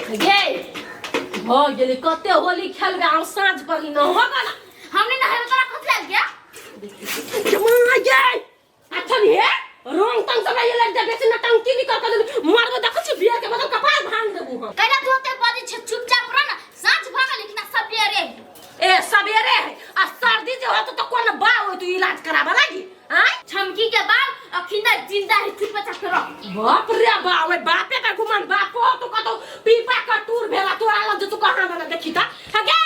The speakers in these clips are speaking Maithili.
गे भऽ गेलै कते होली खेलबै आब साँझ पर न हो गेल। हमने नहेबे तोरा कथी लागि गया? जमा गे अच्छा हे रंग तंग सब ये लग जाबे से नटंकी निकल कर मारबो देखै छी बियर के बदल कपार भांग देबू हम। कैला तू ओते बजै छै, चुपचाप रह ना। साँझ भऽ गेल लेकिन सबेरे है। ए सबेरे है आ सर्दी जे होत तो कोन बा होय तू इलाज कराबा लागी आय? छमकी के बाल अखिंदा जिंदा है, चुपचाप रह। बाप रे बा ओए बापे का गुमान बापो तो कतो पीपा का टूर भेला तोरा लग जे तू कहां बना देखी ता हगे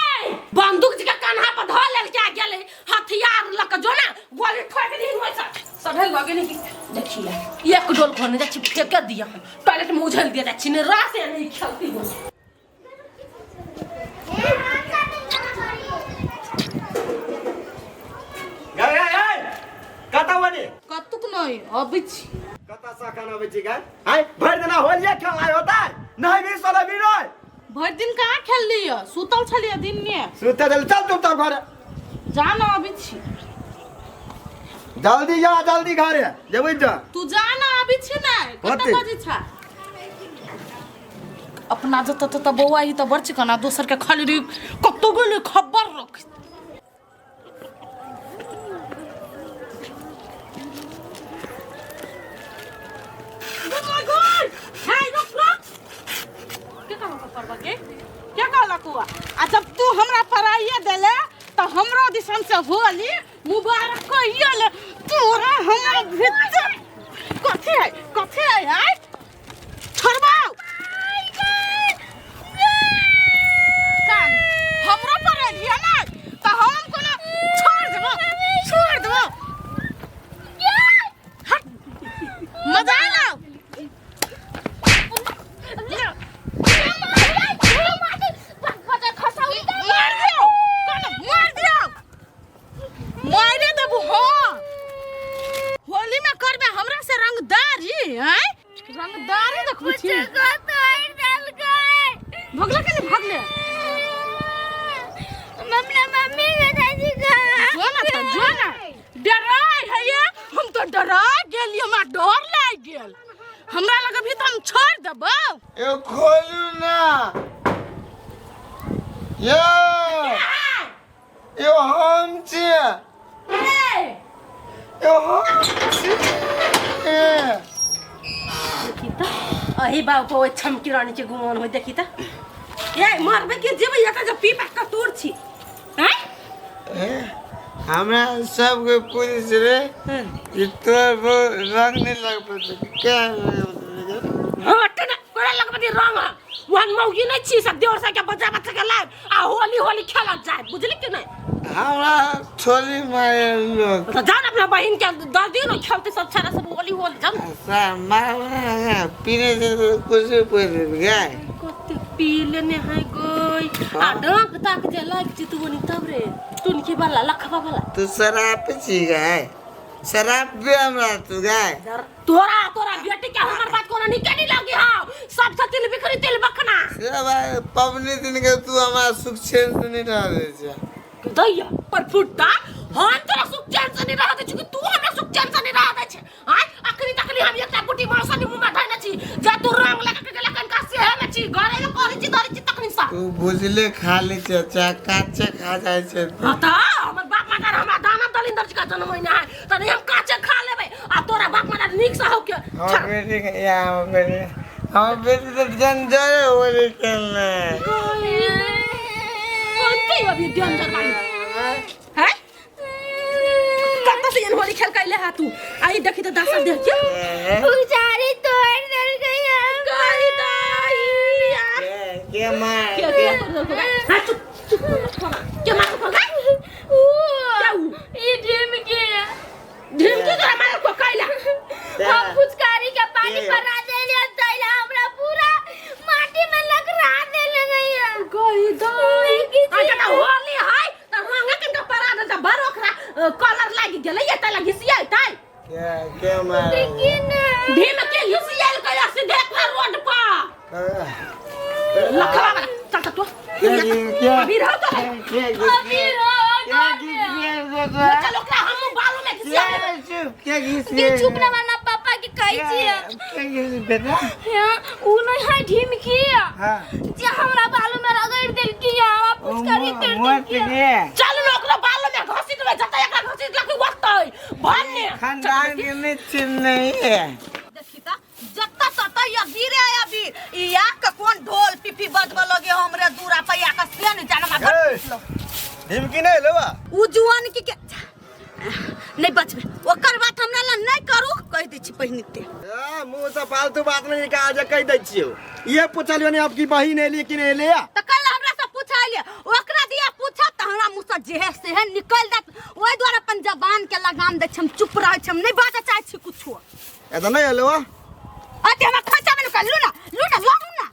बंदूक जी के कान्हा पर धऽ लेल के गेले हथियार लक जो ना गोली ठोक दी होय सा सभे लगे नहीं कि देखिए एक डोल खोने जा छी फेंक दिया हम टॉयलेट में उझल दिया जा छी ने रास या नहीं खेलती हो। गए गए गए कतऽ बनी? कतुक नहि अबै छी। कतऽ से अखन अबै छी गए? आय भरि दिना होलिये खेलाय होतै नहीं भी सोले भी नहीं। भरि दिन कहाँ खेललियै, सुतल छलियै दिन में। सुते देल चल चुपचाप घरे। जा न अबै छी। जल्दी जा जल्दी घरे जेबै जा। तू जा न अबै छी नै कतऽ होतै। बजै छ? अपना जतऽ ततऽ बौआ ई तऽ बड़ चिकना दोसर के खाली रे कतौ गेलै खबर रख। के कहलक परबा के? के कहलक हुआ? आ जब तू हमरा पराइए देले तऽ हमरो दिसन से होली मुबारक कहिए ले। तोरा हमरा भीतर कथी है, कथी है आय? छोड़बाउ कान हमरो पर एलियै ना तऽ हम कोनो छोड़ देबो, छोड़ देबो। हट मजा आलो। मार दियो कान, मार दियो, मारे देबो। हाँ होली में करबे हमरा से रंगदारी हैं? रंगदारी देखबै छी। भगले के नहीं भगले? मम्मी के दादी का जो ना त जो ना डराय है ये हम तो डरा गेली, हमरा डर लागि गेल। हमरा लग अभी तो हम छोड़ देबो। यो खोलू ना यो यो हम छियै यो हम छियै। देखी त अही बाबू पर ओहि छमकी रानी के गुमान होय। देखी त ए मरबे के जेबै एतऽ जे पीपा कतूर छी हैं? ए, हमरा सबके पुलिस रे कि तोर वो रंग नहीं लगबे क्या लगबे? हाँ टेना कोरा लगबे रंग वहन मौगी नहीं छी सब देवर सब के बच्चा बच्चा के लाइब आ होली होली खेलत जाए बुझली कि नहीं? हमरा छोली मारे लोग। तो जान अपना बहन के दस दिन खेलते सब सारा सब होली होली जान। मार पीने से तो कुछ पड़ गए। कते पी लेने है गई आ डांक ताक जे लाग जितु बनी तब रे टुनकी वाला लखवा वाला। तू शराब पी छी गए? शराब भी हमरा तू गए। तोरा तोरा बेटी के हमर बात कोनो निके नहीं लगी हां सब से तिल बिखरी तिल बखना। से भाई पबनी दिन के तू हमरा सुख चैन से नहीं रह दे छे। दैया पर फुट्टा हम तोरा सुख चैन से नहीं रह दे छी कि तू हमरा सुख चैन से नहीं रह दे छे? आय अखनी तकनी हम एकटा गुटी मांस नहीं मुंह में धइने छी जे तू रंग लगा के गेला कनका सेहे में छी घरे में करै छी धरै छी तखनी सा। तू बुझले खाली छे चा काचे खा जाय छे। हां त हमर बाप माता हमरा दाना दलिंदर जी का जन्म होइना है त नहीं हम काचे खा लेबै आ तोरा बाप माता नीक से हो के। हमर बेटी के या हमर बेटी तो जंजर होली खेलने। कौन अभी डेंजर वाली हैं कत से होली खेल कैले हा तू? आई देखी त दासा देख के पुजारी तोड़ देल गया। गई दाई यार के मार के के तोड़ देल हां चुप चुप के मार को गई ऊ क्या ऊ? ई ढीम के ढीम के तोरा मार को कैला? हम फुचकारी के पानी पर आ देले तैला हमरा पूरा माटी में लकड़ा देले गया। गई दाई आ जब होली है त रंग कनका परा दे त बर ओकरा कलर लागि गेलै ये तैला घिसिया तै के के मार लेकिन ढीम के घिसियाल कया सीधे पर रोड पर लखवा वाला चल चल तू अभी रहो तो अभी रहो। चल ओकरा हम बालू में घिसिया देबै। के घिसिया? के चुप ना वरना पापा के कहि छियै। के घिस बेटा? हां ऊ नहीं है ढीम के। हाँ। जे हमरा बालू में रगड़ देलकी हमरा फुचकारी तोड़ मोट देलकी के चल न ओकरा बाल में घसीट में जतै एकरा घसीट लकी वतै भन्ने खानदान के नहीं चिन्ह नहीं है। देखी ता जत्ता तत्ता या गिरे या बीर ई या के कोन ढोल पिपी बजब लगे हमरे दूरा पे या के से नहीं जानमा ए, ढिमकी नहीं लेवा उ जुआन की के नहीं बचबे ओकर बात हमरा ला नहीं करू कह दै छी पहिने ते। ए, मुंह से फालतू बात नहीं निकाल जे कह दै छियो। ये पूछलियो ने आपकी बहिन एली कि नहीं एली? त कल हमरा से पूछाइले ओकरा दिया पूछत त हमरा मुंह से जेहे सेहे निकल जात। ओहि द्वारा अपन जबान के लगाम दै छी, हम चुप रहै छी, हम नहीं बाजऽ चाहै छी कुछो। ए त नहीं एलो। अते हमरा खर्चा में निकल लू ना लू ना लू ना।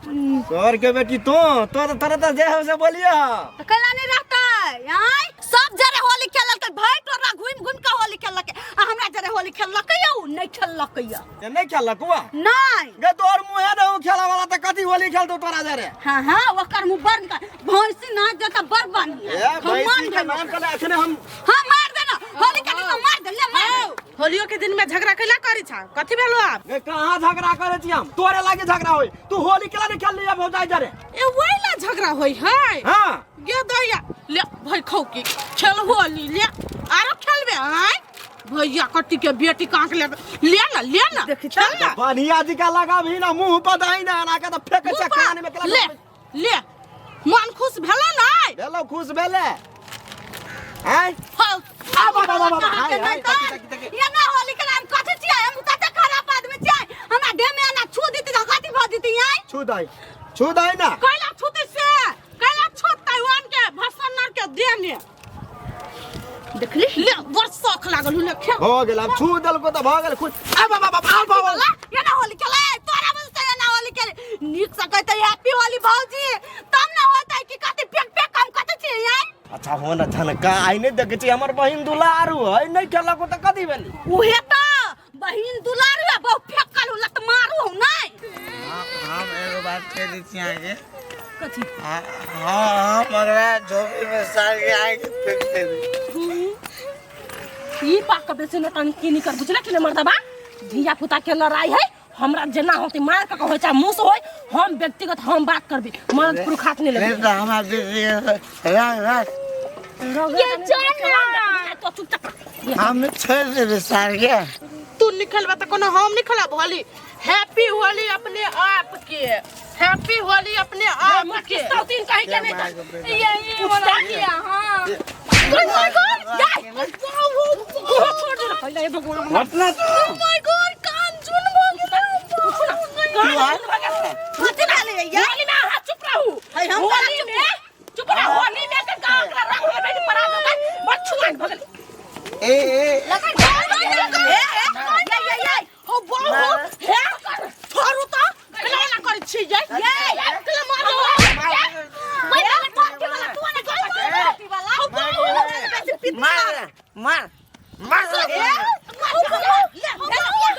तोर के बेटी तो तो तरह तरह जे हो से बोलिए। त कला नहीं रहता आय सब जरे होली खेललकै भाई तोरा घुम घुम के होली खेललकै आ हमरा जरे होली खेललकै यौ नहीं खेललकै यौ। ए नहीं खेललक हुआ? नहीं। गे तोर मुंह है ना खेला वाला त कथी होली खेलतो तोरा जरे? हां हां ओकर मुंह बड़ भैंसी ना जता बड़ बढ़िया। ए भैंसी के नाम कले अखने हम हां मार देना होली के दिन मार दे ले मार। होलियो के दिन में झगड़ा कैला करी छा कथी भेलो आप? गे कहां झगड़ा करे छी हम? तोरे लागे झगड़ा होई तू होली केला नहीं खेल लिया भौजाई जरे? ए वही ला झगड़ा होई है। हां गे दैया ले भाई खौ की खेल होली ले आरो खेलबे आय भैया कट्टी के बेटी कांक ले ले ना ले ना खेल ना। बढ़िया जी का लगा भी ना मुंह पर दाई ना ना के त फेक छै कान में केला। ले ले मन खुश भेलो ना? भेलो खुश भेले आय हां आ बाबा बाबा हाय हाय ये ना होली के नाम कथी छियै? हम कते खराब आदमी छियै, हमरा देह में ना छू देती त कथी भ देती आय? छू दाई छू दाई ना कैला छूते से कैला छूतै वन के भसनर के देने देखली ले बड़ शौक लागल हुने खेल हो गेल अब छू देलको त भ गेल खुश। आ बाबा बाबा बाबा ये ना होली खेले तोरा बोलते ये ना होली खेले नीक से कहते हैप्पी होली भौजी तब ना होतै कि कथी फेक फेक हम कथी छियै आय? अच्छा हो ना झनका आइ नहीं देखे छी हमर बहिन दुलारू है नहीं खेलको त कथी भेली? उहे त बहिन दुलारू है बहु फेकल लत मारू हूं नहीं। हम एगो बात कह दै छी अहाँके। कथी? हाँ हम ओकरा झोपड़ी में सार के आके फेंक देबै। ई पाक के बेसी नौटंकी नहीं कर बुझले कि नहीं मर्दबा? धिया पुता के लड़ाई है हमरा जेना होती मार के होय चाहे मुंह से होय हम व्यक्तिगत हम बात करबी मर्द पुरुष हाथ नहीं नहीं लगे। तो हमरा बेटी रख रख ये चल ना। तो चुपचाप हम छोड़ देबै सार के। तू निकलबा त कोनो हम निकलब होली हैप्पी होली अपने आप के हैप्पी होली अपने आप के तीन कहीं के नहीं ये वाला किया। हां छोड़ दे पहले भगवान अपना तो ओ my God कान चुन भ गेल। कथी भेलै यार? होली में अहाँ चुप रहू। है, हम होली में चुप रह होली में के गांव के रंग में बैठ परा दो बड़ छुआन भगल। ए ए लगा ए ए ए ए हो बहु हो हे कर छोड़ू त केना ना करै छी जे ये केना मारो ओए वाला पार्टी वाला तू ना पार्टी वाला हो बहु मार मार मार। ए ओ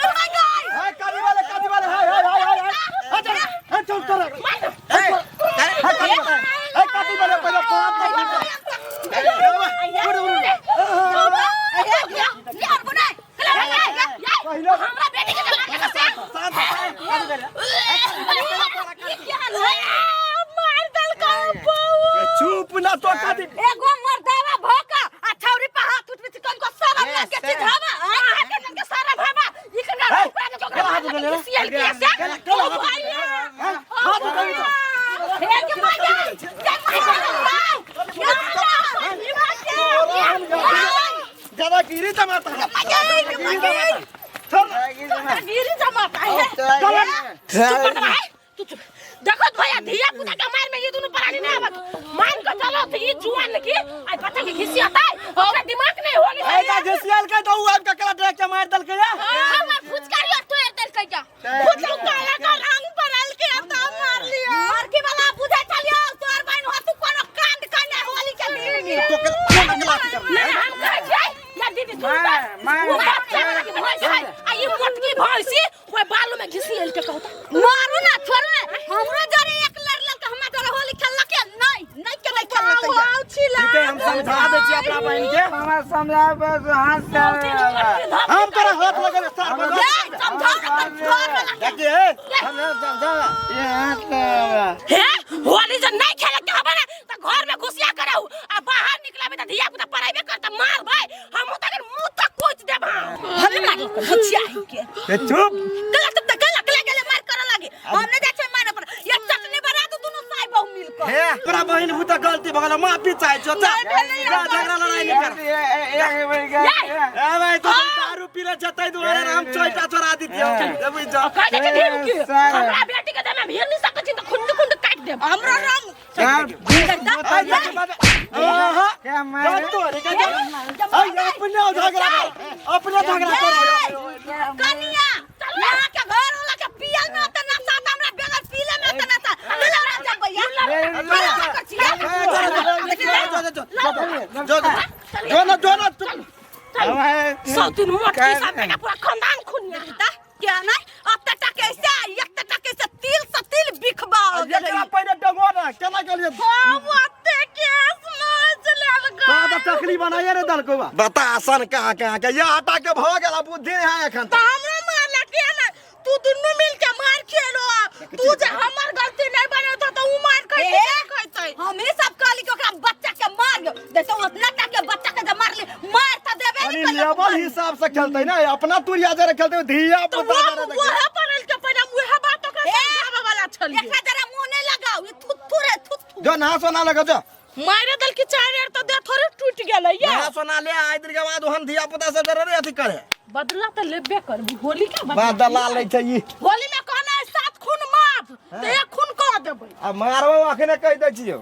my God हाय काली वाले हाय हाय हाय हाय हाय चल हाय चल चल ए हाय काली वाले पहले पांच पहले हमरा बेटी के मार के से सात काली वाले मार देलकै बहु। चुप ना तो काली एगो मर्दावा भोका आ छौरी पर हाथ उठबै छी कनको शरम लागे छै धावा अहाँ के नन के सारा भाबा ई कना रुपा के ओकरा हाथ उठेले रे? सीएल के से ओ भैया हाथ उठेले तो। हे के माया के माया ज्यादा गिरी जमाता है गिरी जमाता चल गिरी जमाता है चुप कर भाई तू चुप। देखो भैया धिया पुता के मार में ये दोनों प्राणी नहीं आवत मान के चलो तो ये जुआन की आई बच्चा के घिसियता है ओकरा दिमाग नहीं होली ऐसा घिसियल के तो उ आबि के कला देख के मार देलकै या हमर फुचकारी और तोड़ देलकै जा। फुचू काला का रंग परल के त मार लिया मरकी वाला बुझै छलियो तोर बहिन हो तू कोनो कांड कने होली के दिन में तो केला कोन केला कर ना हम कहै छियै या दीदी सुन मार, मार, वो बच्चा वाला की भैंस है आ ई मोटकी भैंसी ओए बालू में घिसियल के कहता मारू ना छोड़ू ना हमरो जरे एक लड़लक हमरा जरे होली खेललक के नहीं नहीं के नहीं खेललक ठीक है हम समझा दै छी अपना बहिन के। हमरा समझाबै तो हाथ से हम तोरा हाथ लगल सर ए समझाओ ना तोर वाला देखिए हम जा जा ये हाथ लगा। हे होली जे नहीं खेले के हबे ना त घर में घुसिया करौ आ बाहर निकलबे त धिया पुता पराइबे कर त मार भाई हम त अगर मुंह तक कोच देब हमें लागल भचिया ही के ए चुप गलत त गलत गले गले मार करे लागे हम नहीं जाय छै मारे पर ये चटनी बना दू दुनू साई बहु मिल कर हे तोरा बहिन भूत गलती भगल माफी चाहे छो जा नहीं भेलै जा झगड़ा लड़ाई नहीं कर। एक मिनट ए भाई तू दारू पीले जतै दुआरे हम चोइटा चोरा दितियौ जब जा कह दे के भीड़ के सर। हमरा बेटी के देमे भीड़ नहीं सकै छी त खुंड खुंड काट देब हमरो रंग आहा क्या मारे तो रे का आई अपने झगड़ा कर अपने झगड़ा कर। कनिया यहाँ के घर वाला के पियल में होते नशा त हमरा बगैर पीले में होते नशा चलो राजा भैया जो जो ना जो ना चुप सौ दिन मोट के सब का पूरा खानदान खुनिया ता क्या नहीं अब तक कैसे एक तक कैसे तिल से तिल बिखबा हो गेलै। एकरा पहिले डंगो ना केना गेलिए हम ओते केस मच लेलकै। तोरा तऽ तकली बनाइए रे दलको बा बता आसन कहाँ कहाँ के ये आटा के भ गेल बुद्धि है एखन त हमरो मारला के ना तू दुन्नू मिल के मार खेलो। तू जे हमर गलती नहीं बनेतो त ऊ मार खैते खैते। हमही सब कहली कि ओकरा बच्चा के मार देखो उतना टा के बच्चा के जे मारली मार त देबे अरे नहीं लेवल हिसाब से खेलते ना अपना तुरिया जरे खेलते धिया तो पुता जरे वो वह पड़ल के पहिले हम उहे बात ओकरा समझावे वाला छलिए। एकरा जरा मुंह नहीं लगाओ ये थुथु रे थुथु। जो नहा सोना लगा जो मारे दल की चार यार तो दे थोड़े टूट गेलै ये नहा सोना ले आइ दिन के बाद ओहन धिया पुता सब जरे रे अथी करे बदला त लेबे करबी होली के बा दलाल लै छै ई होली में कहना है 7 खून माफ त एक खून कह देबै। आ मारबो अखने कहि दै छियौ।